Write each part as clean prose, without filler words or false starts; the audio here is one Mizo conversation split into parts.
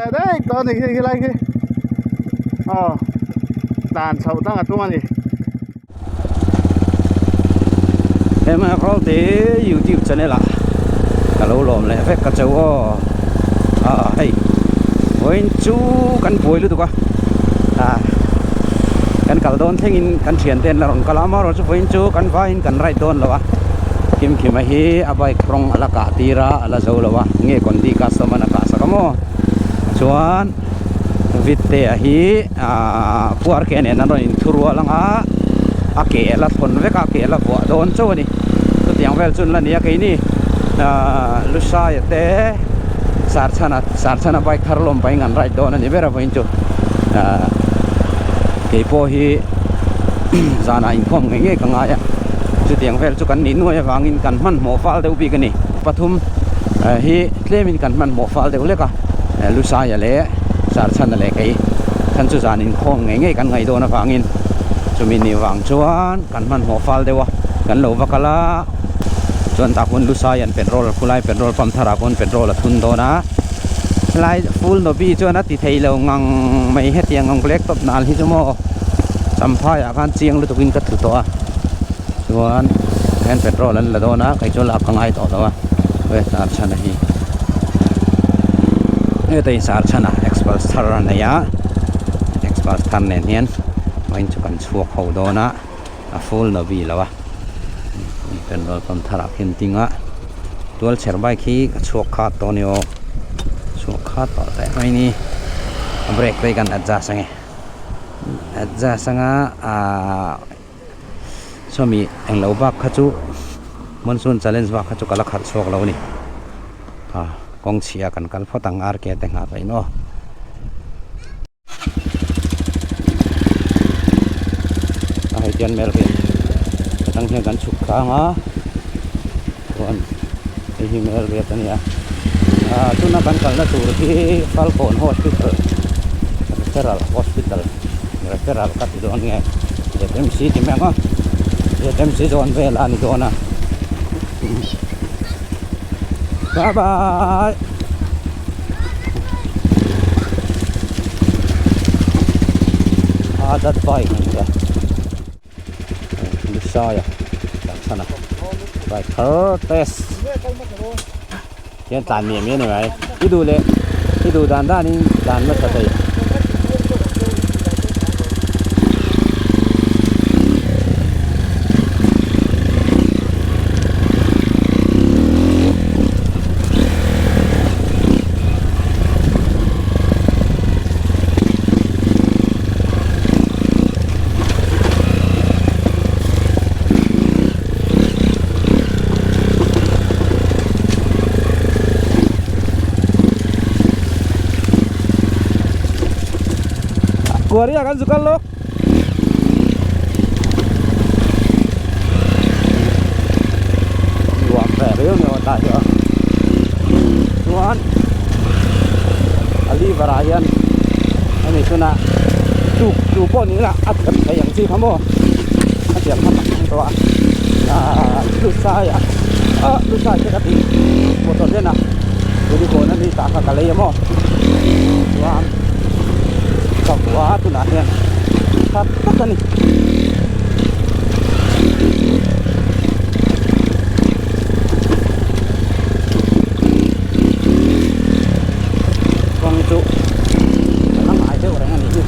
leh daih tawh a ni khi khilai khi aw tlan chhoh dang a tum a ni. Hemarawlte youtube channel ah ka lo lawm leh vek ka chau aw ah hei vawiin chu kan buai lutuk a ah kan kal dawn thlengin kan thian te an la rawn kal a amaherawhchu vawiin chu kan vaiin kan ride dawn lo a Kimkima hi a bike rawng a la kah tir a a la zo lo a nge Kondi customer a kah sak a maw chuan Vitte a hi ahh puar ke nen an rawn inthurual ang a a ke la thawn vek a a ke la vuah dawn chauh a ni chutiang vel chu an la ni a keini ahh Lushai te Sarchhana Sarchhana bike thar lawm pahin an ride dawn a ni ber a vawiin chu ahh keipawh hi zanah inkhawm ngei ngei ka ngai a chutiang vel chu kan nih nuai avangin kan hmanhmawh fal deuh bik a ni pathum hi tlemin kan hmanhmawh fal deuh hlek a Lushai leh Sarchhana leh kei khan chu zan inkhawm ngei ngei kan ngaih dawn avangin chumi ni vang chuan kan hmanhmawh fal deuh a kan lo va kal a chuan tah khawn Lusai an petrol khulai petrol pump thar ah khawn petrol a thun dawn a helai full nobi chuan a ti thei lo ngang mai hetiang ang black top nal hi chu maw champhai ah khan chiang lutuk in ka tlu tawh a chuan hian petrol an la dawn a kei chu lak ka ngai tawh lo a Sarchhana hi. Heta in sar chhan a express thar a nei a express thar nen hian vawiin chu kan chhuak ho dawn a a full novi lo a petrol pump thar ah khian ding a tual chher bike hi ka chhuak khat tawh a ni aw chhuak khat tawh teh mai ni a brake te hi kan adjust ange adjust anga ahh sawmi englo bak kha chu monsoon challenge bak kha chu ka la khalh chhuak lo a ni. A kawng chhia kan kal phawt ang RK te nghah pah in aw. A hei tian mel hi atang hian kan chhuk tlang a chuan hei hi mel riat a ni a ah tuna kan kalna tur hi Falkawn hospital referral hospital referral ka ti dawn nge ZMC ti mai ang aw ZMC zawn vel a ni dawn a. Bye bye. Ah, that bike ni ya. Bisaya. Sana. Bike thar test. Hian tlan miah miah ni mai. I duh leh i duh dan dan in tlan hmasa thei. Kuaria kan zu kal lawk. Nuam ve riau ni aw tah hi aw. Chuan a liver ah hian hemi chunah chuk chu pawh ni ila a thep thei ang chi kha maw a tiang kha mak ang tawh a ahh lusai ah ah lusai te ka ti motor hian a unicorn a ni tah kha ka lei a maw chuan ka vua tunah hian tha tak a ni. Kawng chu a la ngai deuh reng a nih hi.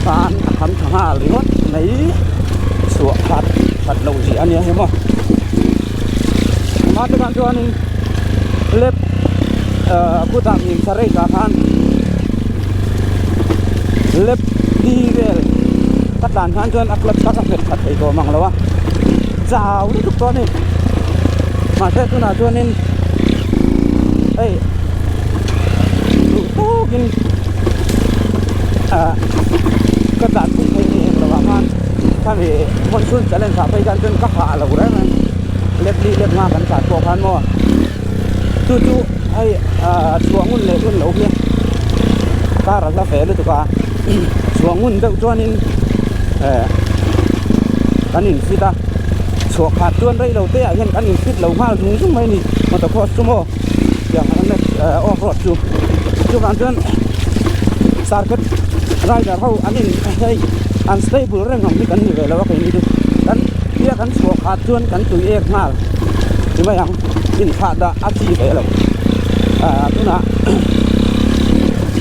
Tan a kham tha nghal ringawt mai chhuah khat that loh zia a nia hei maw. Mate khan chuanin lep ah kutah mim tha rei tah khan lep li vel ka tlan khan chuan a clutch kha ka nghet khat thei tawh mang lo a chau lutuk tawh a ni mahse tunah chuanin hei duh tawkin ah ka tlan pui thei ni eng lovah khan khami monsoon challenge ah phei khan chuan ka hah lo reng a lep li lep nga kan tlan pawh khan maw chu chu hei ah chhuah ngun leh hun lo hi. Kar a hla ve lutuk a chhuah ngun deuh chuanin eh kan in fit a chhuah khat chuan rei lo te ah hian kan in fit lo nghal zung zung mai a ni motocross chu maw tiang off road chu chuvang chuan circuit rider ho an in hei an stable reng ang hi kan ni ve lo a keini chu kan tia kan chhuah khat chuan kan tui ek nghal ti mai ang inthlah dah a chi ve lo ah tunah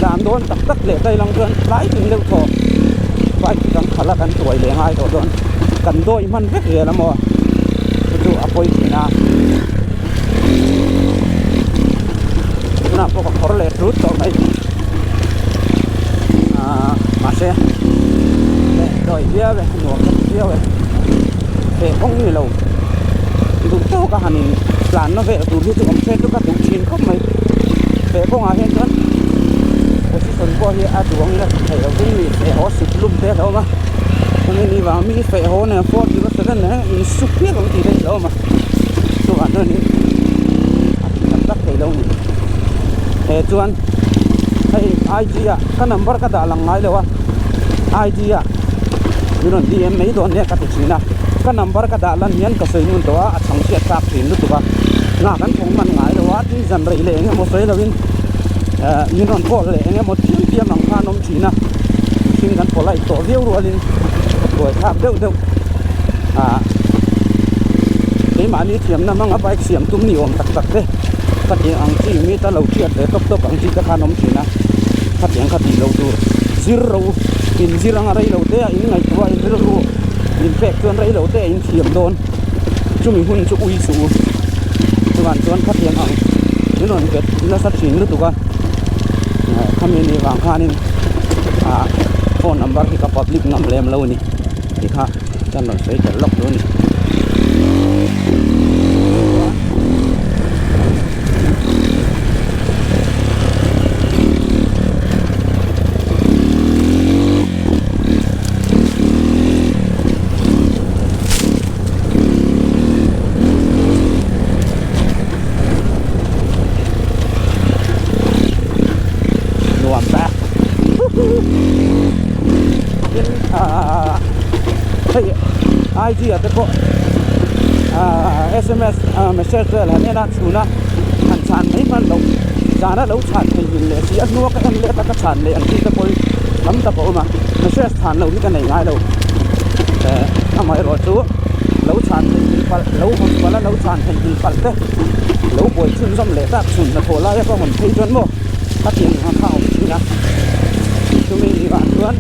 dan dawn tak tak leh daih lang chuan tlai tin deuh thaw bike kan khalh a kan tuai leh ngai tawh dawn kan dawi hman vek zel a maw chu chu a pawi thin a tunah pawh ka khawr leh hrut tawh mai ah mahse leh dawi viau e nuam ka ti viau e feh kawng ni lo duh tawk a han in tlan na vel tur hi chu awm se chu ka duh thin khawp mai feh kawngah hian chuan position pawh hi a duh angin a ti thei lo tin mi feh haw sut lum te a lo awm a chumi ni vang mi feh haw nen 407 nen in suk piak ang tih te hi a lo awm a chuvang chuanin a ti tak tak thei lo a ni he chuan hei IG ah ka number ka dah lang ngai lo a IG ah min rawn DM mai dawn nia ka ti thin a ka number ka dah lan hian ka sawi ngun tawh a a chhang chhiat thlak thin lutuk a nghah kan thawng hman ngai lo a tin zan rei leh eng emaw sawi lovin eh min rawn call leh eng emaw thiam thiam ang khan awm thin a mihring kan polite tawh viau rualin buai thlak deuh deuh ah keimahni thiamna hmanga bike siam tum ni awm tak tak te khatiang ang chi meter lo thiat ve tawp tawp ang chi te khan awm thin a khatiang kha tih loh tur zir ro in zir anga rei lo te a in ngaihtuah in rilru in pek chuan rei lo te a in thiam dawn chumi hun chu ui suh u chuan chuan khatiang ang min rawn bet nasa thin lutuk a khami ni vang khanin ah phone number hi ka public ngam lem lo a ni tih kha kan rawn sawi tel lawk tur a ni. Nuam ta tin ah hei IG ah te pawh ah sms ah message vel han en a chhun a han chhan mai hman loh zana lo chhan thei hmin leh si a hnua ka en leh a ka chhan leh ang chi te pawhin tam tak a awm a message chhan loh hi ka nei ngai lo eh amaherawhchu lo chhan thei hmin palh lo hawn palh a lo chhan thei hmin palh te lo buai chhunzawm leh tak chhun hnathawh laia ka hawn phei chuan maw ka tin ang kha a awm thin a chumi ni vang chuan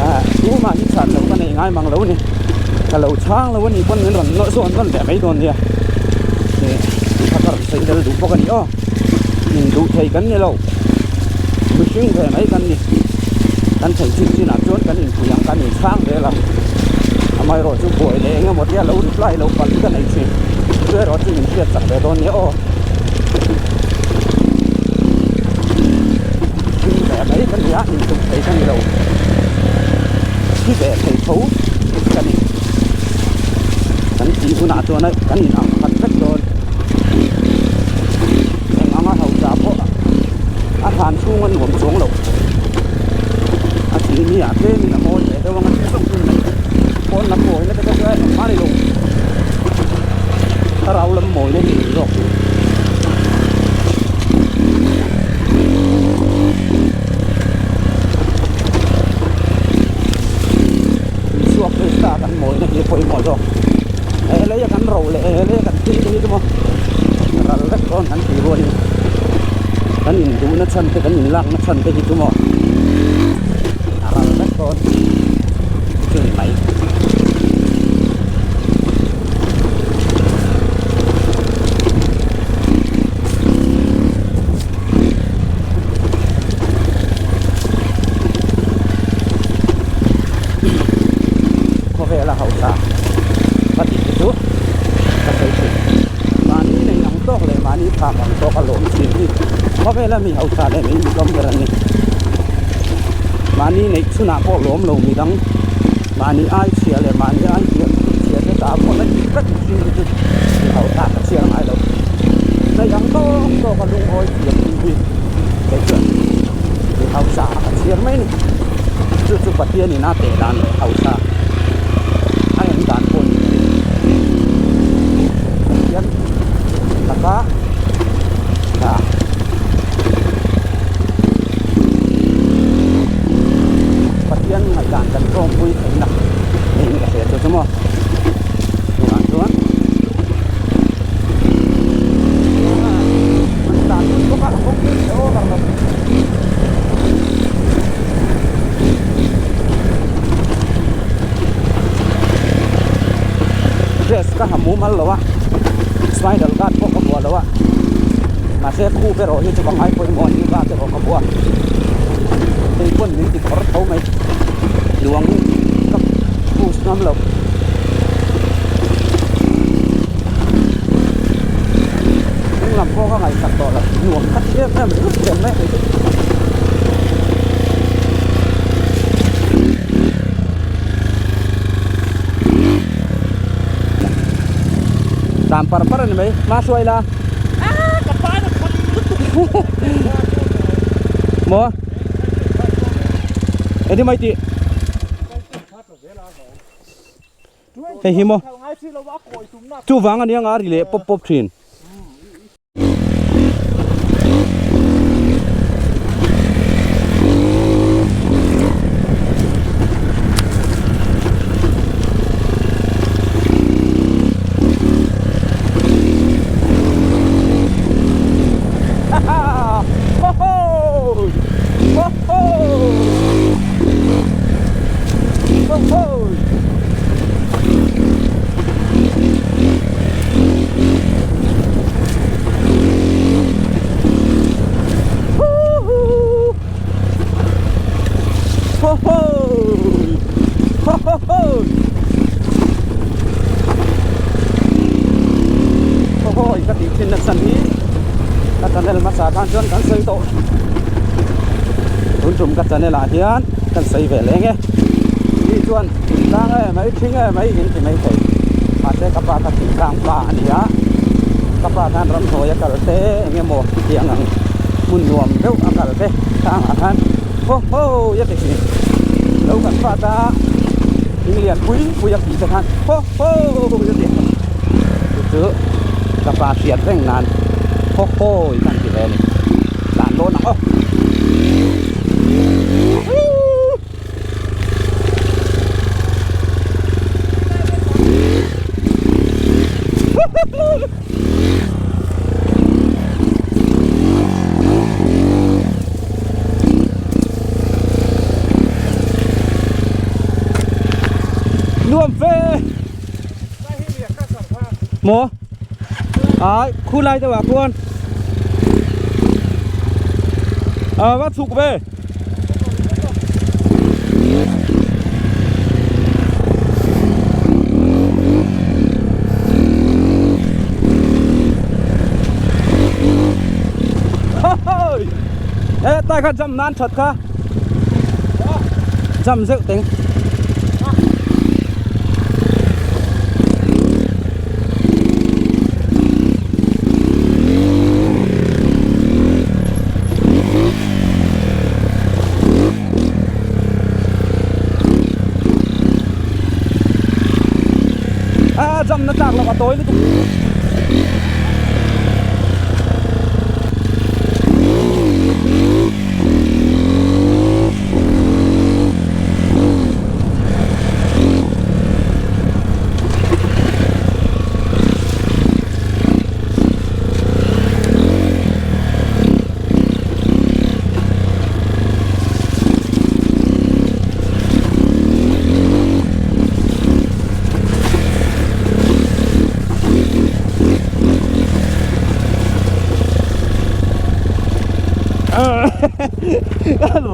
ah tumah hi chhan loh ka nei ngai mang lo a ni ka lo chhang lo a nih pawn min rawn nawh zawn nawn leh mai dawn nia ih kha ka rawn sawi vel duh bawk a ni aw induh thei kan ni lo mihring ve mai kan ni kan thei chin chin ah chuan kan inpui ang kan inchhang vel a amaherawh chu buai leh eng emaw tia lo reply lo palh hi ka nei thin chu erawh chu min hriat chak ve dawn nia aw mihring ve mai ka ni a intum thei ka ni lo thi ve thei tho ka ni kan tih hunah chuan kan in ang khat vek dawn eng anga hausa pawh a thlan chhung a nuam chuang lo a thih ni ah tlem in a mawi ve deuh ang a thil zawng zawng mai pawn lam mawina te kha chu a engmah ni lo thlarau lam mawina hi ni zawk tur. Isua Krista kan mawina hi a pawimawh zawk he leia kan ro leh he leia kan thil te hi chu maw ral vek dawn kan tih rualin kan induhna chhan te kan inlakna chhan te hi chu maw a ral vek dawn chu ni mai. Khawvela hausa ka tih te chu ka sawi thin. Mahni nei ang tawk leh mahni phak ang tawk a lawm thin hi khawvela mi hausa leh mi mitlawm ber an ni. Mahni neih chhunah pawh lawm lo midang mahni ai chhia leh mahni ai hniam chhia te ta pawh la tih vek thin hi chu mi hausa ka chhiar ngai lo. Nei ang tawk tawk a lungawi thiam thin hi kei chuan. Hausa a ka chhiar mai a ni. Chu chu Pathianin a teh dan leh hausa a en dan pawh ni thei. Pathian laka ah Pathian ngaihdan kan tlawmpui theihna niin ka hria chu chu maw. Chuvang chuan Dress ka ha mumal lo a spider guard pawh ka vuah lo a mahse khup erawh hi chu ka ngai pawimawh a ni guard erawh ka vuah hei pawn min ti khawr tho mai duang ka push ngam lo. Eng lam pawh ka ngaihsak tawh lo nuam khat em em ringawt zel mai a ni. Dan par par a ni mai hma hruai la maw engtin mai tih. Hei hi maw chuvang ania nga ri leh pawp pawp thin. Ka tih thin nasa hi ka channel hmasa khan chuan kan sawi tawh tun tum ka channel ah hian kan sawi ve leng e mi chuan tlang e mai thing e mai in ti mai thei mahse ka pa ka thing tlang pa a ni a ka pa khan ramhnuai a kal te eng emaw tiang ang hmun nuam deuh a kal te tlang ah khan haw haw a ti thin lo kan fat a thing lian pui pui a tih te khan haw haw a ti. Chu chu ka pa hriat reng nan haw haw in an ti ve a ni tlan dawn ang aw. Nuam fe. Maw? Ai, khu lai deuh ah khuan. À, va chhuk ve. Ê, tai kha jump nan that kha. Jump deuh teng. A jump na tlak loh a tawi lutuk.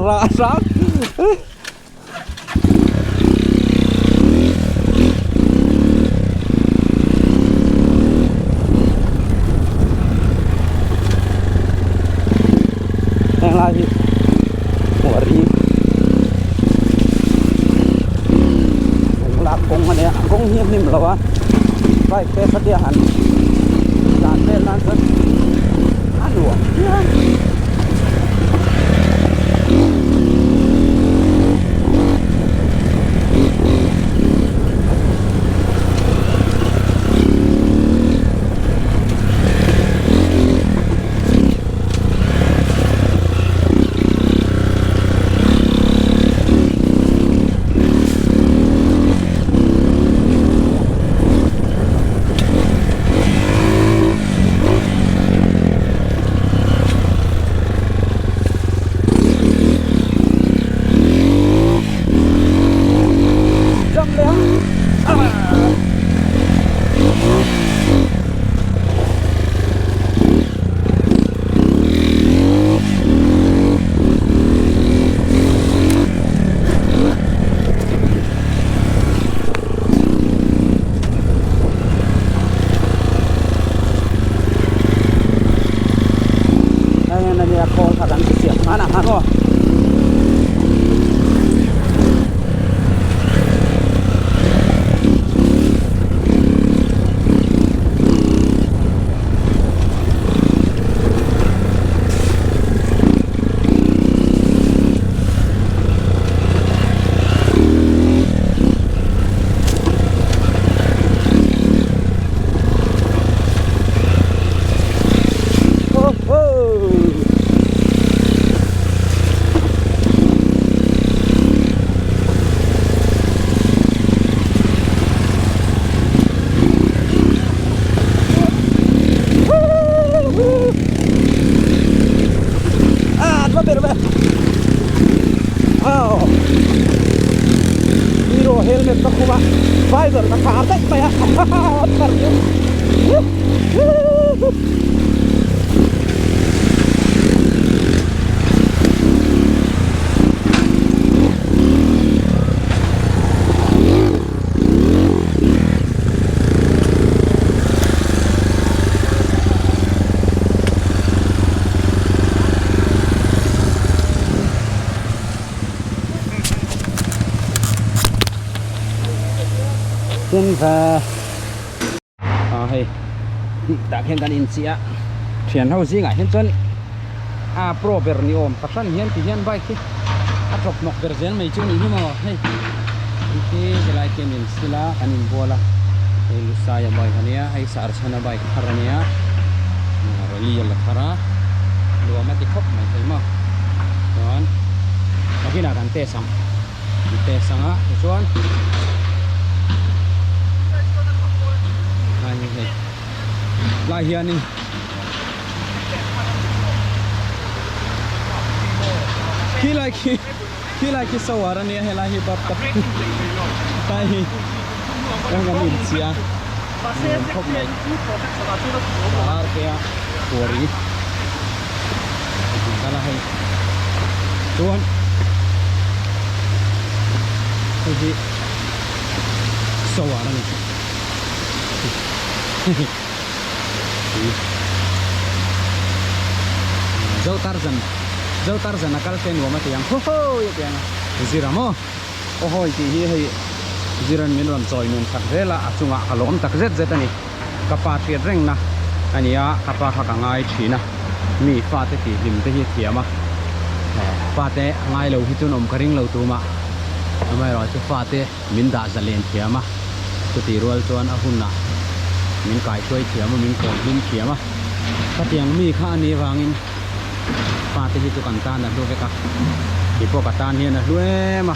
Rah hrang. Heng lai hi hmuh a ri lak kawng a nia kawng hi a hnim lo a bike te khatia han tlan vel nan chuan a nuam phian. Visor ka khar daih mai a a thar chu. Tin va a hei tah khian kan inchiah a thian ho zingah hian chuan a pro ber ni awm fahran hian ti hian bike hi a tawp hnawk ber zel mai chu a nih hi maw hei khi helai khi an insil a an inbual a hei Lusaia bike a nia hei Sarchhana bike thar a nia rally a la thar a nuam a ti khawp mai thei maw chuan nakinah kan test ang kan test ang a tichuan hei hei lai hianin. Khilai khi khilai khi sawar ania helai hi bap tak lai hi kan kan inchhia nuam khawp mai ar te a kuari a kal a hei chuan hei hi sawar ani. Zo Tarzan Zo Tarzan a kal te nuam a ti ang hawhawi a ti ang a zira maw awhawi tih hi hei ziran min rawn chawi nun tak zel a a chungah ka lawm tak zet zet a ni ka pa hriat reng na a ni a ka pa kha ka ngai thin a mi fate tih hlim te hi a thiam a fate ngai lo hi chuan awm ka ring lo tumah amaherawhchu fate Min dah zalen thiam a, chutih rual chuan a hunah min kaihruai thiam a, min kawm hlim thiam a. Khatiang mi kha a nih avangin pate hi chu kan tan a hlu vek a, kei pawh ka tan hian a hlu em a,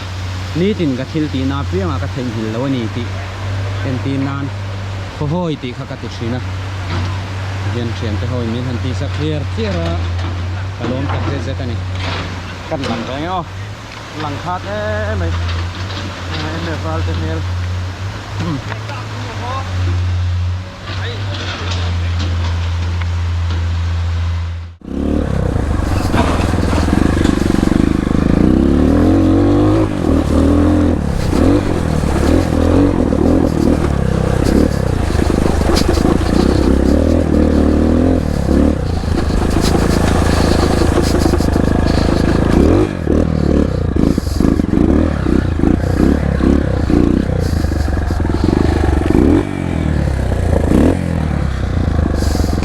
nitin ka thil tihna apiangah ka theihnghilh lo a ni tih entir nan khaw hawi tih kha ka ti thin a, tihian thiante ho in min han tihsak hliar hliar a, ka lawm tak zet zet a ni. Kan lang reng e aw. Lang khat em mai em val te hmel.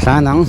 Tlan ang.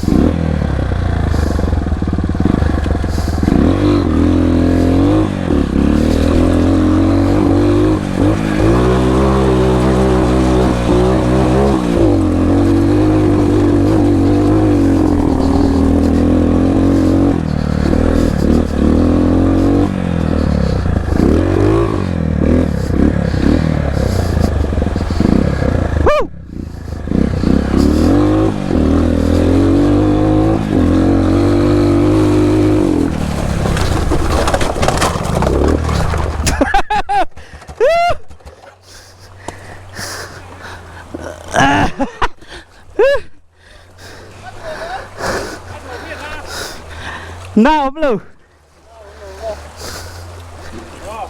Na awm lo.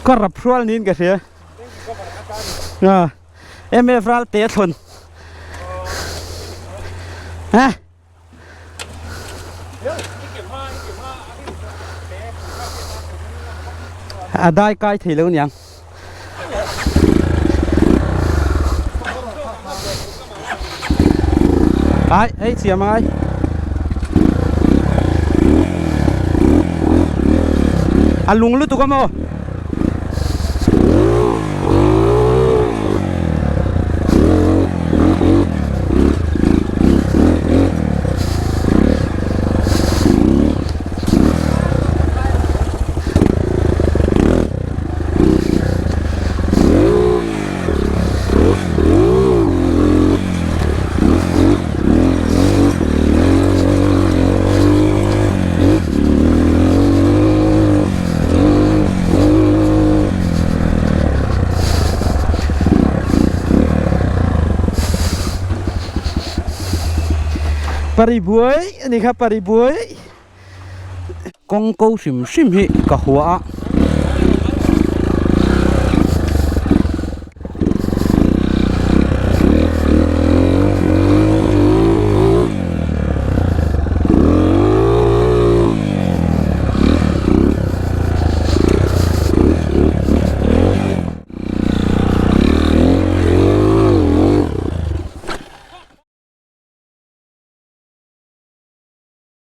Ka rap hrual niin ka hria. Ah, MF ral te a thlawn. Ha? A dai kai thei lo niang. Ai, hei siam angai. A lung lutuk a maw? Pari buai a ni kha pari buai. Kawng ko hrim hrim hi ka hua a.